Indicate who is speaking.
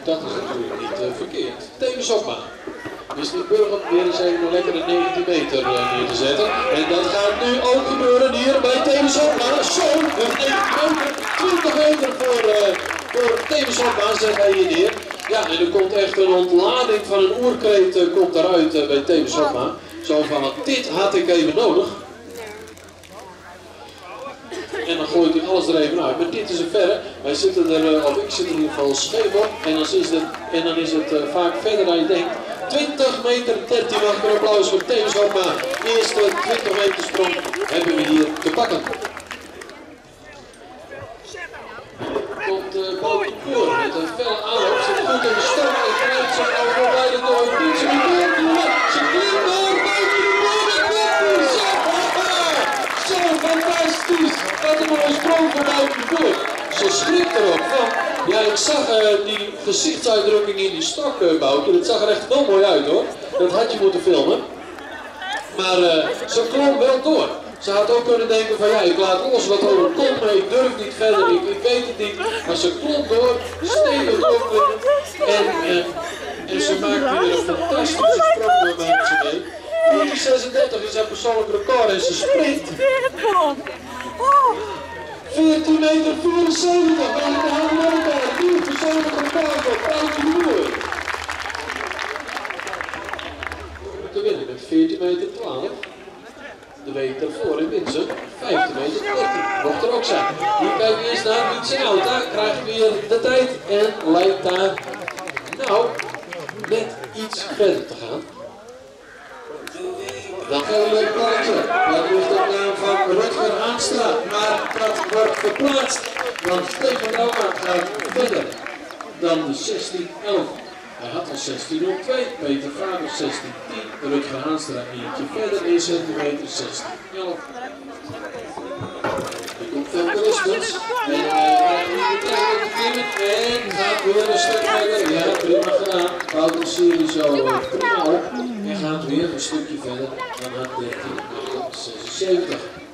Speaker 1: Dat is natuerlik niet verkeerd. Teun Sopma. Is in Burgum weer eens even een lekkere 19 meter neer te zetten. En dat gaat nu ook gebeuren hier bij Teun Sopma. Zo, een 19 meter, 20 meter voor Teun Sopma zet hij hier neer. Ja, en er komt echt een ontlading van een oerkreet komt eruit bij Teun Sopma. Zo van, want dit had ik even nodig. En dan gooit hij alles er even uit. Maar dit is een verre. Wij zitten er, of ik zit in ieder geval scheef op. En dan is het vaak verder dan je denkt. 20 meter 13, mag ik een applaus voor Teun Sopma. Eerste 20 meter sprong hebben we hier te pakken. Komt Bout voor met een felle aanloop. Zit goed in de stok en grijpt zich al voorbij de door. Ze klimt door, buiten de boord en komt Zo fantastisch! Wat een mooie sprong van buiten de boord. Ze schrikt er ook van. Ja, ik zag die gezichtsuitdrukking in die stok, Boutje. Dat zag er echt wel mooi uit hoor. Dat had je moeten filmen. Maar ze klom wel door. Ze had ook kunnen denken van ja, ik laat los wat overkomt me, ik durf niet verder, ik weet het niet. Maar ze klom door, stevig doorklimmen en ze maakt weer een fantastische sprong door mensen mee. 14,36 is haar persoonlijk record en ze springt. 14,74 meter, bij de handen nieuw persoonlijk record voor Boutje de Boer. Te winnen met 14,12 meter. De week daarvoor in Winsum, 15,13 meter, mocht er ook zijn. Hier kijken we eerst naar Wietse Nauta, krijgt weer de tijd en lijkt daar nou net iets verder te gaan. Dan gaan we weer plaatsen. Dat is de naam van Rutger Haanstra, maar dat wordt verplaatst, want Stefan Lauma gaat verder dan de 16-11. Hij had al 16.02, Peter Faber 16.10, Rutger Haanstra eentje verder, 1 centimeter, 16.11. Er komt Femke Rispens en en gaat weer een stuk verder. Ja, prima gedaan. Bouwt de serie zo prima op en gaat weer een stukje verder dan het 13.76.